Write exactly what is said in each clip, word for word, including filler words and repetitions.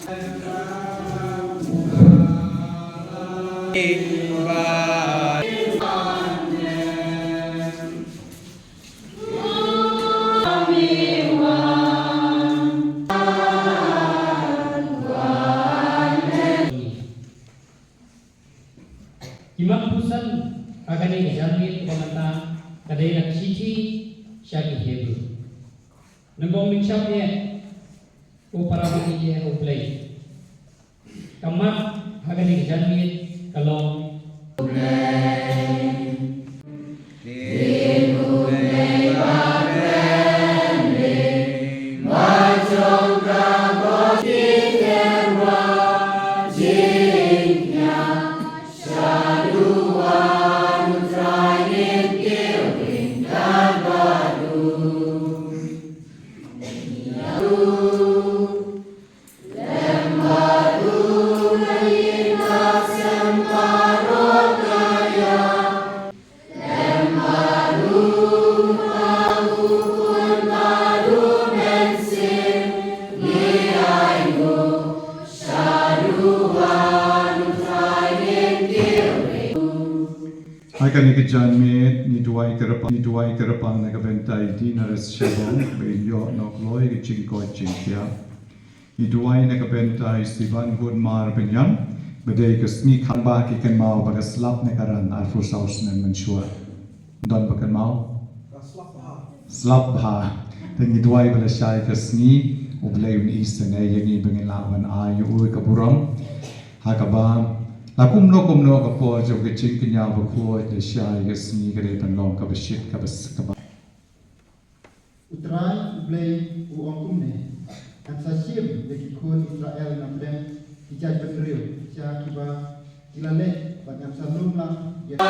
Ki mat pyrshang ha kane ka janmiet kaba mynta ka dei na ka shithi sha ki Hebru. Nyngkong ngin shah ïa u para bangeit ïa U Blei. Ka mat ha kane ka janmiet ka long Ha kane ka janmiet ngi duwai kyrpang, ngi duwai kyrpang na ka bynta i Deaconess Shabong ba in ïoh noh kloi ka jingkoit jingkhiah. Ngi duwai na ka bynta i Siban Gun Mar Bynñiang ba dei ka sngi kaba ki kynmaw ba ka slap na ka rang arphew saw snem mynshuwa. Don ba kynmaw? Slap bha. Te ngi duwai ba lashai ka sngi U Blei un isynei ïa ngi ba ngin lah ban ai ïa u ka burom. Ha kaba la kumno kumno ka por jong ka jingkñia bakhuid, lashai ka sngi ka dei ban long kaba shit kaba s-, kaba U Trai U Blei u ong kumne: Ngan sa shim ïa ki khun Israel na pdeng ki jaitbynriew sha kiba ki la leh, bad ngan sa lum lang ïa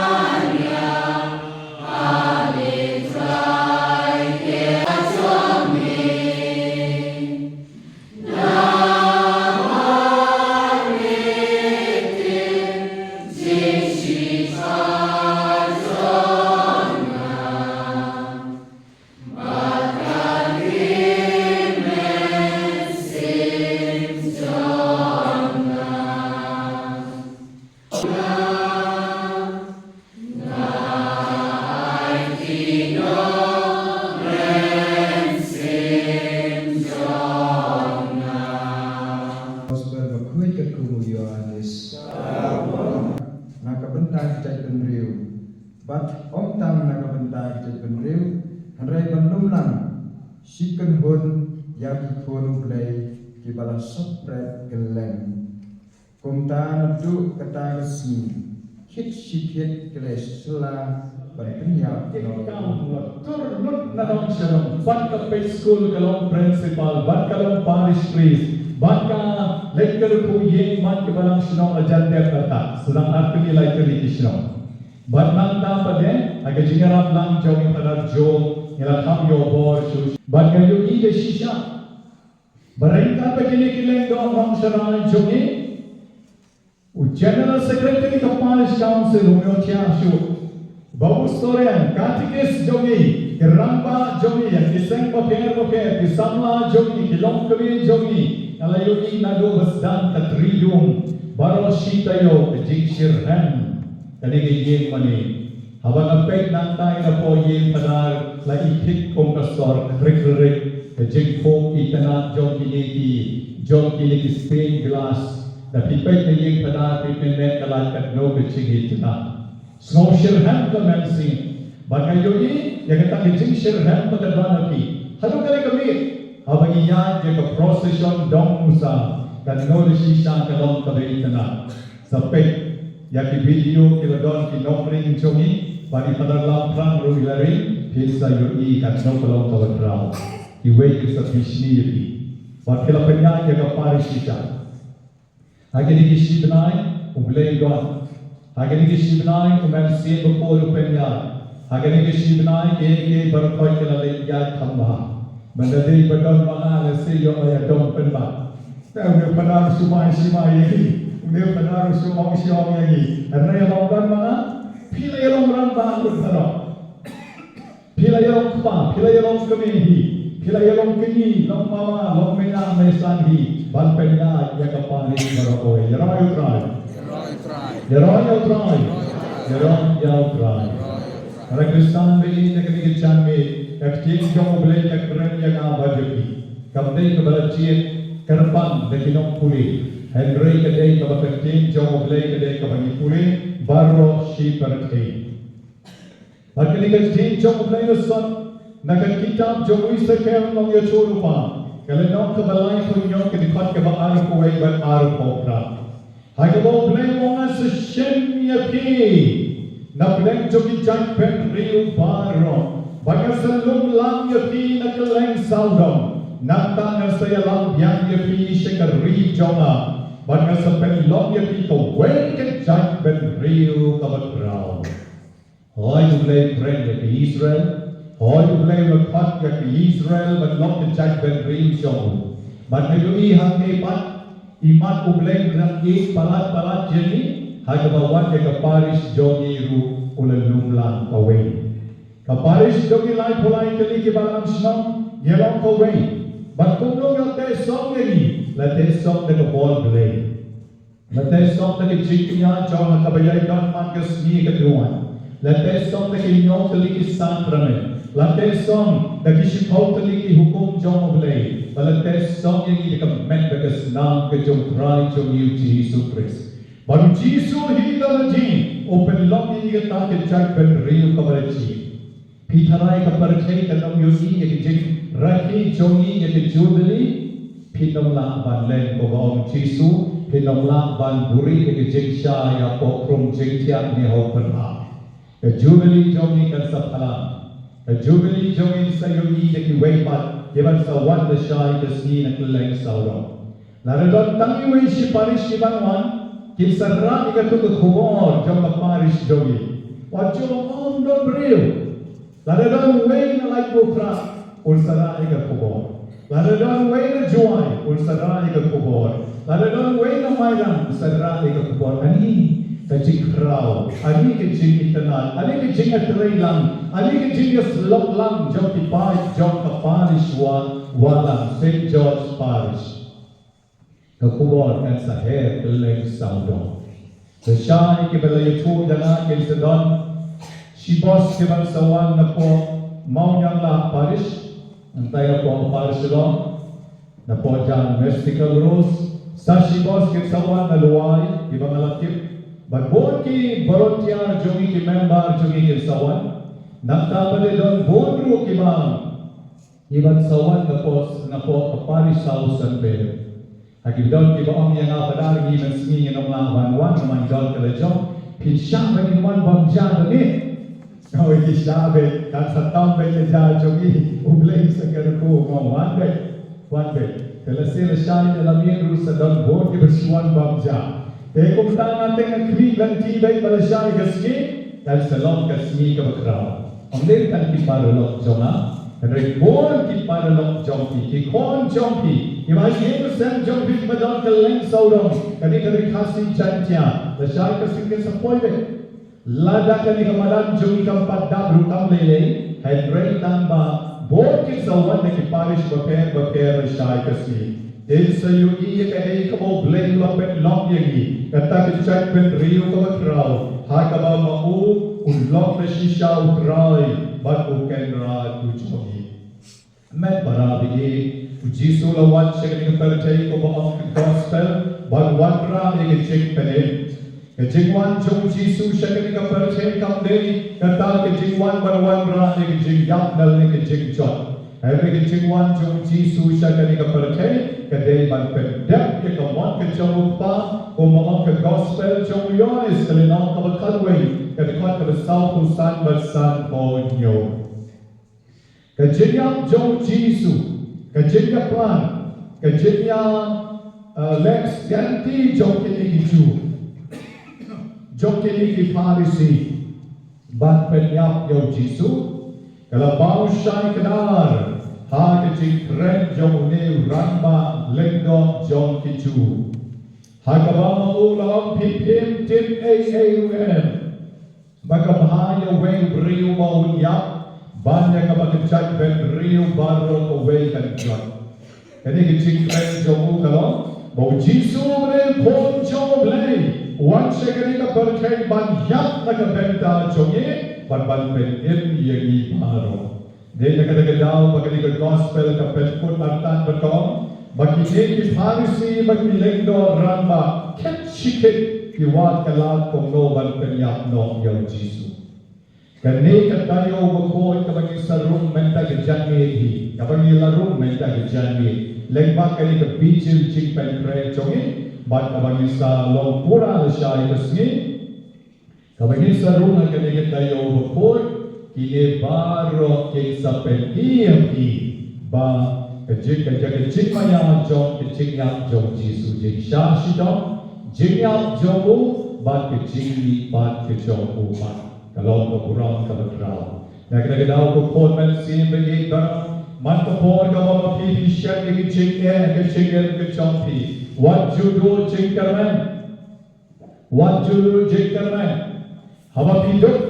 Gospel bakhuid katkum u Ïoannis. Na ka bynta ki jaitbynriew. Bad ym tang na ka bynta ki jaitbynriew, hynrei ban lum lang shi kynhun ïa ki khun U Blei kiba la sopret kylleng. Kumta naduh kata ka sngi, khit shi khit ki la sla ban pynïap. Ki kam la tur lut na nong shnong, bad ka peit skul ka long principal, bad ka long parish priest, bad ka leit kyrkhu ïing man kiba nang shnong la jan dep kata, sdang ar tylli lai tylli ki shnong. Bad nangta pat de, ha ka jingïarap lang jong i Phadar Joe, ngi la kham ïoh bor shuh. Bad nga ïohi da shisha ba ryngkat bad kine ki lyngdoh nongshonai jong ngi, u General Secretary ka Parish Council, u Myo Thiah Shuh, ba u Soren, Katikis jong ngi, ki rangbah jong ngi, ki seng bapher bapher, ki samla jong ngi, ki longkmie jong ngi, nga la ïohi naduh ba sdang ka Triduum, baroh shi taïew ka jingshyrhem. Kane ka ïing mane. Haba nga peit nangta ïa ka por ïing Phadar la i thik kum ka sor khrik khrik. Ka jingkhum itynnad jong kine ki, jong kine ki stained glass. Da phi peit na ïing Phadar phi pynmih ka lait katno ka jingitynnad. Sngew shyrhem ka mynsiem. Bad nga ïohi ïa kata ka jingshyrhem ba ka don ha phi. Haduh kane ka miet. Haba ngi ïaid ïa ka procession dong musa. Katno da shisha ka long kaba itynnad. Sa peit ïa ki video ki la don ki nongring jong ngi, bad i Phadar Lamphrang ruh i la ring, phin sa ïohi katno ka long kaba khraw. Kiwei ki sa bishni ïa phi. Bad ki la pynïaid ïa ka parish shisha. Ha kine ki shi bnai U Blei u don. Ha kine ki shi bnai u Mynsiem Bakhuid u pynïaid. Ha kine ki shi bnai kiei kiei baroh ki la leit ïaid kham bha. Mynta dei ba don ma nga lehse ïoh ïa dong pynban. Te une u Phadar u shu bai shi bai ïa ngi. Une u Phadar u shu ong shi ong ïa ngi. Hynrei haba ym don ma nga, phi la ïalong rangbah lut baroh. Phi la ïalong kpa, phi la ïalong kmie hi. Phi la ïalong kñi, long mama, long meiñang meisan hi ban pynïaid ïa ka parish baroh kawei. Ïaroh ïa U Trai. Ïaroh ïa U Trai. Ïaroh ïa U Trai. Para Khristan, ba ïeit, ha kane ka janmiet ka ktien jong U Blei ka kren ïa nga bad ïa phi. Kam dei kaba la jied kyrpang da ki nongpule, hynrei ka dei kaba ka ktien jong U Blei ka dei kaba ngi pule baroh shi pyrthei. Bad kane ka ktien jong U Blei la sot na ka kitab jong u Esekiel nongïathuhlypa, ka lynnong kaba laiphew hynñiew, ka dkhot kaba arphew wei bad arphew phra. Ha kaba U Blei u ong, ngan sa shim ïa phi na pdeng jong ki jaitbynriew baroh, bad ngan sa lum lang ïa phi na kylleng sawdong. Nangta ngan sa ïalam biang ïa phi sha ka ri jong nga, bad ngan sa pynlong ïa phi kawei ka jaitbynriew kaba khraw. Hooid, U Blei u kren ïa ka Israel. Hooid, U Blei u la khot ïa ka Israel ban long ka jaitbynriew jong u. Bad nga ïohi hangne pat, imat U Blei u dang ïeit palat palat ïa ngi, ha kaba wan ïa ka parish jong ngi ruh u la lum lang kawei. Ka parish jong ngi laiphew lai tylli kiba lam shnong, ngi long kawei. Bad kumno ngi la teh song ïa ngi? La teh song da ka bor Blei. La teh song da ka jingkñia jong ha kaba ïai don man ka sngi ka duwan. La teh song da ki hynñiew tylli ki sakramen. La teh song da ki shiphew tylli ki hukum jong U Blei. Bad la teh song ïa ngi da ka met bad ka snam ka jong U Trai jong ngi U Jisu Khrist. Bad U Jisu hi da lade u pynlong ïa ngi kata ka jaitbynriew kaba la jied. Phi tharai ka pyrthei kan ym ïohi ïa ka jingrakhe jong ngi ïa ka Jubili? Phin ym lah ban len, kumba ong Jisu, phin ym lah ban buhrieh ïa ka jingshai hapoh khrum jingthiah ne ha u pyrthei. Ka Jubili jong ngi kan sa phalang. Ka Jubili jong ngi sa ïohi da kiwei pat kiban sa wan lashai ka sngi na kylleng sawdong. Lada don tang iwei shi parish kiban wan, kin sa rah ïa kato ka khubor jong ka parish jong ngi. Wat ju ong ym don briew. Lada don uwei na Laitumkhrah, un sa rah ïa ka khubor. Lada don uwei na Jowai, un sa rah ïa ka khubor. Lada don uwei na Mairang, un sa rah ïa ka khubor. Ani ka jingkhraw, ani ka jingitynnad, ani ka jingïatreilang, ani ka jingïasyllok lang jong ki paid jong ka parish Wa-, Walang, Saint George Parish. Ka khubor kan sa her kylleng sawdong. Lashai kiba la ïathuh ïa nga kin sa don shibos kiban sa wan napoh Mawniangla Parish, nangta ïa napoh Parish Long, napoh Jan Mystical Rose, sa shibos kin sa wan na Lwai kiba nga la tip. Bad bun ki volunteer jong ngi, ki member jong ngi kin sa wan. Nangta pat don bun ruh kiba Iban sa wan napoh, napoh ka parish South San Pedro. Ha ki don kiba ong ïa nga, Phadar, ngi mynsngi ngin ym lah ban wan namar ngi don ka la jong. Phin shah ban ïa wan bam ja da ngi. Nga ong, ki shah beit, kan sa tam beit la ja jong ngi. U Blei sa kyrkhu, nga ong wan beit, wan beit. Te lashai lashai da la miet ruh sa don bun kiba shu wan bam ja. Te kumta nga teng nga khmih lynti beit ba lashai ka sngi kan sa long ka sngi kaba khraw. Ym dei tang ki paralok jong nga, hynrei bun ki paralok jong phi, ki khun jong phi, kiba ïeit ki sem jong phi kiba don kylleng sawdong, kane ka Ri Khasi Jaiñtia, lashai ka sngi kan sa poi beit. Lada kane ka madan jong ngi kam pat dap ruh kam lei lei, hynrei tang ba bun kin sa wan na ki parish bapher bapher lashai ka sngi. Kin sa ïohi ïa kaei kaba U Blei u la pynlong ïa ngi, kata ka jaitbynriew kaba khraw, ha kaba ma u u long da shisha U Trai bad U Kynrad u jong ngi. Met para bangeit, U Jisu u la wan sha kane ka pyrthei kumba ong ka gospel, ban wanrah ïa ka jingpynim. Ka jingwan jong U Jisu sha kane ka pyrthei kam dei kata ka jingwan ban wanrah ïa ka jingïap ne ka jingjot. Hynrei ka jingwan jong U Jisu sha kane ka pyrthei ka dei ban pyndep ïa ka mon ka jong U Kpa, kumba ong ka gospel jong u Ïoannis, ka lynnong kaba khatwei, ka dkhot kaba sawphew san bad sanphew hynñiew. Ka jingïap jong U Jisu, ka jingïaplang, ka jingïa, eh, leh sngewthuh jong kine ki Jiw, jong kine ki Pharisi, ban pynïap ïa U Jisu, ka la paw shai kdar ha ka jingkren jong une u rangbah lyngdoh jong ki Jiw. Ha kaba ma u la ong, phi phim tip ei ei ruh em. Ba ka bha ïa uwei u briew ba un ïap Ban ïa kaba ka jaitbynriew baroh kawei kan jot. Kane ka jingkren jong u ka long ba u Jisu u Blei, u Khun jong u Blei, u wan sha kane ka pyrthei ban ïap na ka bynta jong ngi bad ban pynim ïa ngi baroh. Dei na kata ka daw ba kane ka gospel ka pynkut artat ba ka ong ba kine ki Pharisi bad ki lyngdoh rangbah kit shi kit ki wad ka lad kumno ban pynïap noh ïa u Jisu. Kane ka taïew bakhuid kaba ngi sa rung mynta ka janmiet hi, kaba ngi la rung mynta ka janmiet, lyngba kane ka bijil jingpynkhreh jong ngi, bad kaba ngi sa long pura lashai ka sngi, kaba ngi sa rung ha kane ka taïew bakhuid, kine baroh kin sa pyni ïa phi ba ka jing, ka jing, ka jingmaïa jong, ka jingïap jong Jisu, jingshah shitom, jingïap jong u, bad ka jingmihpat ka jong u pat. Ka long ka burom kaba khraw. Na kata ka daw ko khun, mynsiem baieit, man ka por kaba ma phi phi shem ïa ka jingeh ka jingim ka jong phi, wat ju duh jingkyrmen. Wat ju duh jingkyrmen. Haba phi duk,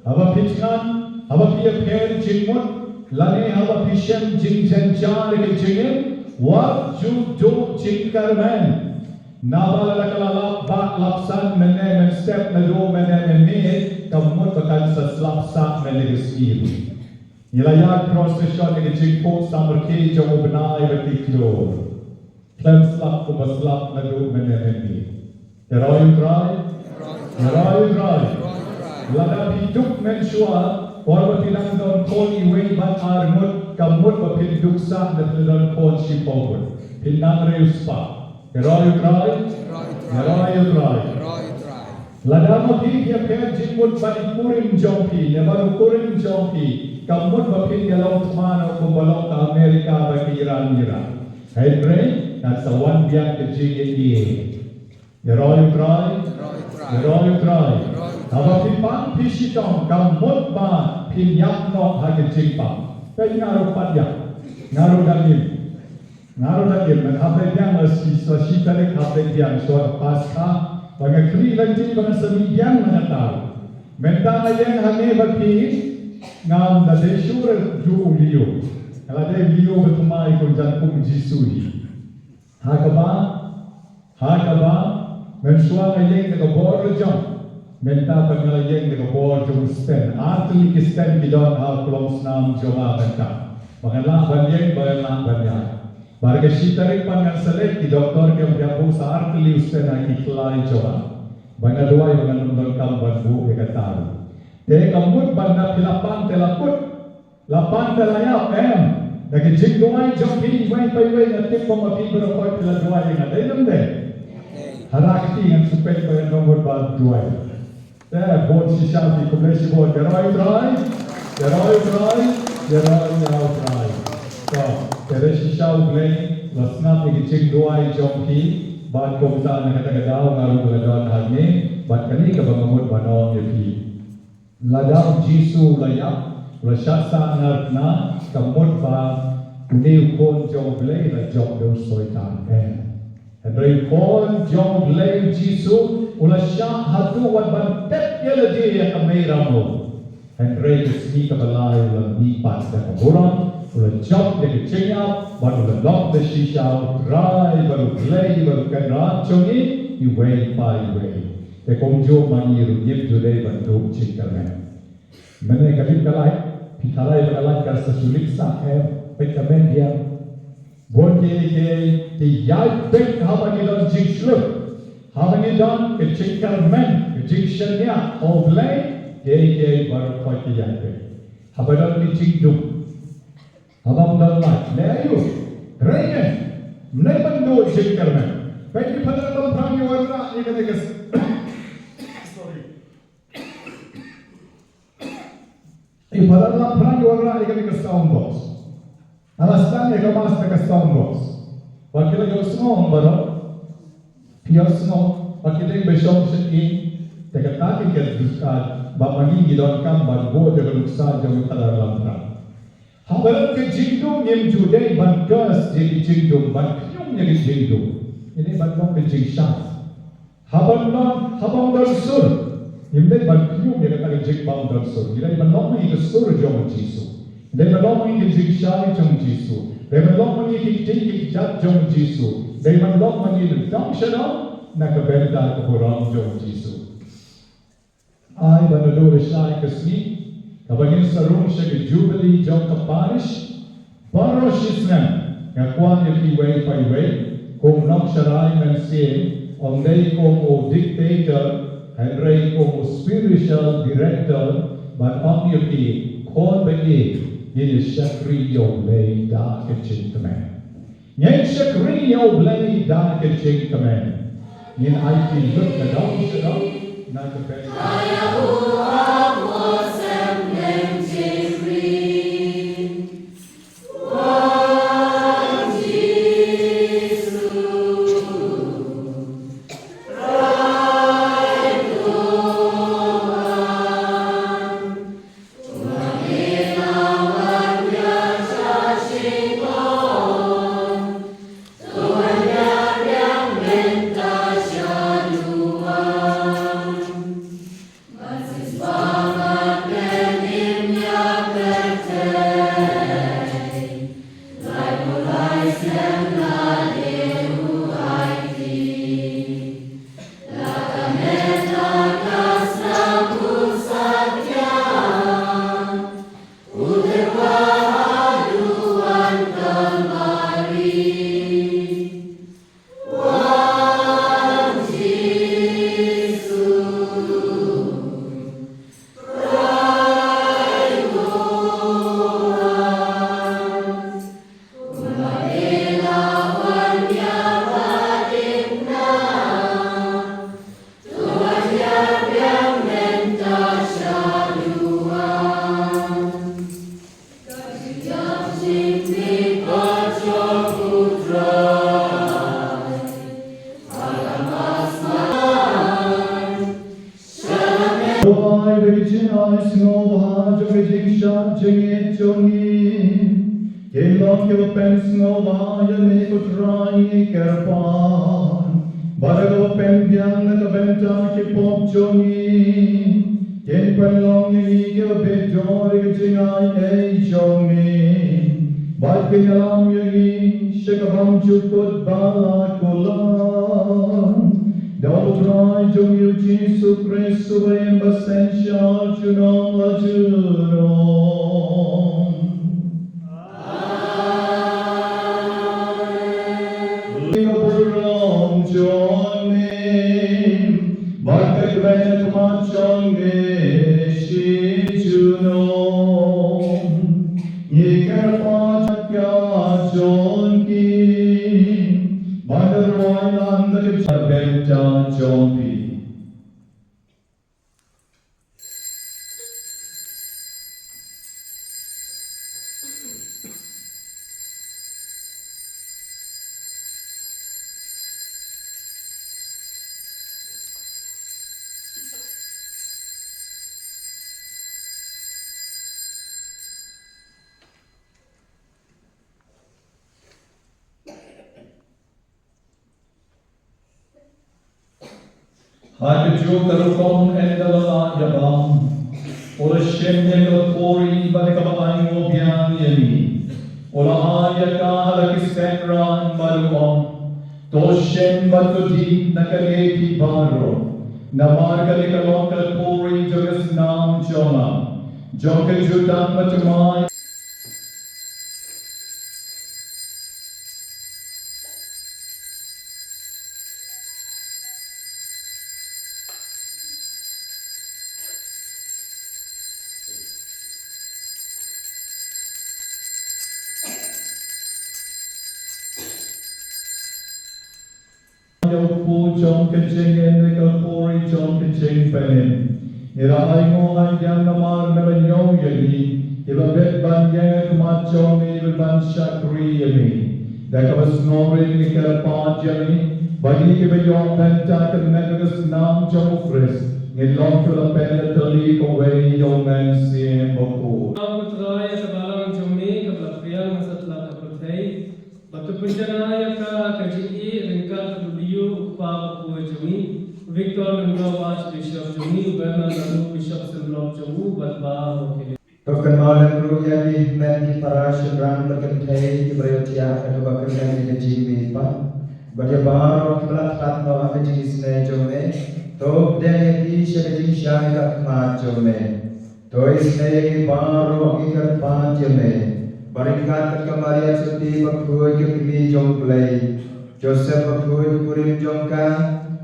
haba phi thngan, haba phi ïapher jingmut, lane haba phi shem jingjynjar ïa ka jingim, wat ju duh jingkyrmen. Naba lada ka la lap bah lap san mynne mynstep naduh mynne mynmiet, ka mut ba kan sa slap sah mynne ka sngi ruh. Ngi la ïaid cross session ïa ka jingphuh samrkhie jong u bnai bad ki khlur. Khlem slap kumba slap naduh mynne mynmiet. Ïaroh ïa u Trai. Ïaroh ïa u Trai. Lada phi duk mynshuwa, por ba phi dang don khun iwei bad ar ngut, ka mut ba phin duk sah da phi la don khun shiphew ngut. Phin dang riewspah. Ïaroh ïa u Trai. Ïaroh ïa u Trai. Lada ma phi phi ïapher jingmut bad i kurim jong phi, ne bad u kurim jong phi, ka mut ba phin ïalong thma noh kumba long ka Amerika bad ka Iran, Iran. Hynrei kan sa wan biang ka jingïeit. Ïaroh ïa u Trai. Ïaroh ïa u Trai. Haba phi pang phi shitom, ka mut ba phin ïap noh ha ka jingpang. Peit, nga ruh pat ïa, nga ruh dang im. Nga ruh dang im, nga hap leit biang la shi, la shi tarik hap leit biang shuwa ka Paskha. Ba nga khmih lynti ba nga sa mih biang na kata. Mynta nga ïeng hangne bad phi, ngam da dei shuh ruh u Leo. Nga la dei u Leo ba thymmai, ko jan kum u Jisu hi. Ha kaba, ha kaba, mynshuwa nga ïeng da ka bor jong. Mynta pat nga la ïeng da ka bor jong u Stan. Ar tylli ki Stan ki don ha u klongsnam jong nga mynta. Ba ngan lah ban ïeng, ba ngan lah ban ïaid. Bad ka shi tarik pat ngan sa leit, ki doktor ki ong phi hap buh sa ar tylli u Stan ha ki khlai jong nga. Ba nga duwai ba ngan ym donkam ban buh ïa kata ruh. Te ka mut ba lada phi la pang te la kut. La pang te la ïap, em. Da ka jingduwai jong phi iwei pa iwei, nga tip ba ma phi baroh phi la duwai ïa nga, dei ne ym dei? Hara kti ngan shu peit ba ïa nga mut ba duwai. Te bun shisha phi, khublei shibun. Ïaroh ïa u Trai. Ïaroh ïa u Trai. Ïaroh ïa u Trai. To, te dei shisha U Blei la sngap ïa ka jingduwai jong phi. Bad kumta na kata ka daw nga ruh la don hangne. Bad kane kaba nga mut ban ong ïa phi. Lada u Jisu u la ïap, u la shah sahnarphna, ka mut ba une u Khun jong U Blei u la jop da u Soitan. Em. Hynrei u Khun jong U Blei u Jisu u la shah haduh wat ban tep ïa lade ïa ka mei ramew. Hynrei ka sngi kaba lai u la mihpat da ka burom, u la jop ïa ka jingïap, bad u la long da shisha u Trai bad U Blei bad u Kynrad jong ngi iwei pa iwei. Te kumjuh ma ngi ruh ngim ju dei ban duh jingkyrmen. Mynne ka dei ka lai, phi tharai ba ka lai ka sa shu lip sah, em, peit ka mei biang. Bun kiei kiei ki ïaid beit haba ngi don jingshlur. Haba ngi don ka jingkyrmen, ka jingshaniah ha U Blei, kiei kiei baroh ki ïaid beit. Haba don ki jingdum. Haba ym don lait, leh aïu? Trei ne? Ym dei ban duh jingkyrmen. Peit, i Phadar Lamphrang i wanrah ïa kane ka s-, sorry. I Phadar Lamphrang i wanrah ïa kane ka sound box. Nga la sdang ïa ka mass da ka sound box. Ba ki la ïohsngew baroh. Phi ïohsngew ba ki dei ba shong sha ïing. Te kata ka dei ka, ba ma ngi ngi donkam ban buh ïa ka nuksa jong i Phadar Lamphrang. Haba don ka jingdum ngim ju dei ban curse ïa ka jingdum, ban khñium ïa ka jingdum. Ngi dei ban long ka jingshai. Haba don, haba ym don sur, ngim dei ban khñium ïa kata ka jingbym don sur. Ngi dei ban long ïa ka sur jong u Jisu. Dei ban long ma ngi ki jingshai jong u Jisu. Dei ban long ma ngi ki ktien ki kjat jong u Jisu. Dei ban long ma ngi ki nongshai na ka bynta ka burom jong u Jisu. Ai ba naduh lashai ka sngi kaba ngin sa rung sha ka jubili jong ka parish. Baroh shi snem nga kwah ïa kiwei pa iwei, kum u nongsharai mynsiem, ym dei kum u dictator, hynrei kum u spiritual director, ban ong ïa ki, khun bad kti, ngin ïa shakri ïa U Blei da ka jingkmen. Ngin shakri ïa U Blei da ka jingkmen. Ngin aiti lut na daw sha daw na ka bynta. Duwai ba ki jingai sngewbha jong ka jingshad jingit jong ngi kin long kiba pynsngewbha ïa me ko Trai ngi kyrpad. Bad da kaba pynbiang na ka bynta ki pop jong ngi kin pynlong ïa ngi kiba bit dor ïa ka jingai ei jong me. Bad kin ïalam ïa ngi sha ka bymjukut ba la kular. Da U Trai jong ngi U Jisu Khrist uba ïeit ba synshar junom la junom. Ka burom jong me bad ka kyrteng khmat jong me shi junom. Ngi kyrpad ïa ka jong ki bad ka roi lang da ka bynta jong phi. Ha kajuh ka rukom ynda la lad ïa bam, u la shim ïa ka khuri bad ïa kaba ainguh biang ïa ngi, u la ai ïa ka ha la ki sekrein bad u ong, to shim bad to dih na kane phi baroh, namar kane ka long ka khuri jong ka snam jong nga, jong ka jutang ba thymmai. Ïa u kpu jong ka jingim ne ka khuri jong ka jingpynim. Ngi la ainguh aingiang namar naba ñiew ïa ngi kiba bit ban ïeng ha khmat jong me bad ban shakri ïa me. Da kaba sngewrit ngi kyrpad ïa me ba ngi kiba ïoh bynta kyrmen ka snam jong u Khrist ngin long kiba la pynïatylli kawei ïa u Mynsiem Bakhuid. Ïa ka balang jong me kaba la pdiang ha satlak ka pyrthei. Bad to pynjah ïa ka ha ka jingïeit ryngkat bad u Leo u kpa bakhuid jong ngi, Victor Lyngdoh Archbishop jong ngi, u Bernard Lanu Bishop Synod jong u bad baroh ki. To kynmaw lem ruh ïa ki hynmen ki para shynrang bad kynthei kiba ïohthiah da kaba kyrmen ïa ka jingmihpat, bad ïa baroh kiba la khlad noh ha ka jingisynei jong me. To pdiang ïa ki sha ka jingshai ka khmat jong me. To isynei ïa ngi baroh ngi kyrpad ïa me, ba ryngkat bad ka Maria Joseph bakhuid ka kmie jong U Blei, Joseph bakhuid u kurim jong ka,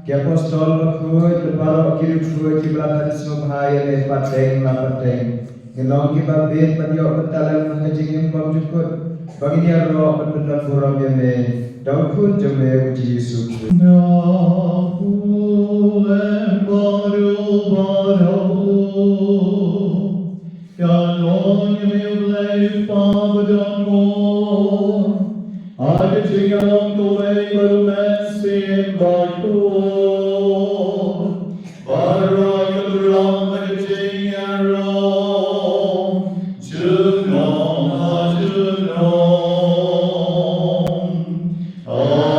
ki apostol bakhuid bad baroh ki riewkhuid kiba la pynsngewbha ïa me pateng la pateng, ngin long kiba bit ban ïoh bynta lem ha ka jingim bymjukut, ba ngin ïaroh bad pyndonburom ïa me da U Khun jong me U Jisu Khrist. Na u lem baroh baroh. Ïa lor ïa me U Blei Kpa badonbor, ha ka jingïalong kawei bad U Mynsiem Bakhuid, baroh ki burom ha ka jingïaroh junom ha junom. Amen.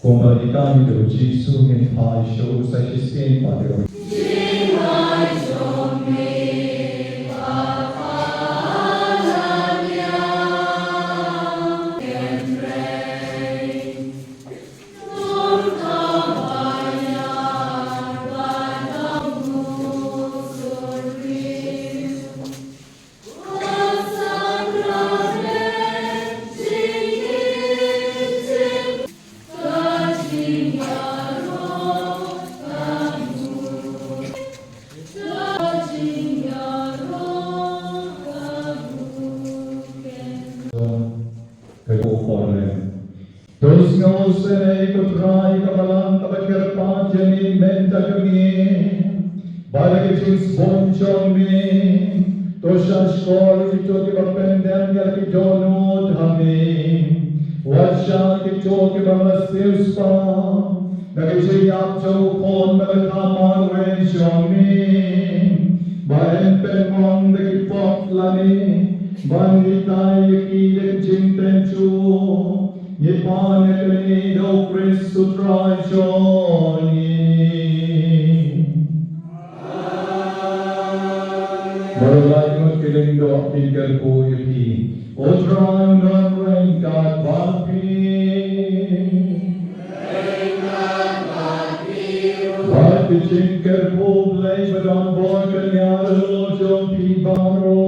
Kumba ki kynti U Jisu ngin phai sha u sa shisien pat. Ka ko por lem. To sngewsynei ko Trai ka balang kaba kyrpad ïa ngi mynta ka miet. Ba da ka jingsbun jong me, to shahshkor ïa kito kiba pyndem ïa la ki dohnud ha me. Wat shah kito kiba la siewspah na ka jingïap jong u Khun bad ka marwei jong me. Ba yn pynmong da ki pop lane ban hikai ïa ki da ka jingtynjuh. Ngi pan ïa kane da U Khrist U Trai jong ngi. Baroh lai ngut ki lyngdoh kin kyrkhu ïa phi. Ko Trai un don ryngkat bad phi. Bad ka jingkyrkhu U Blei badonbor kan ïaroh jong phi baroh.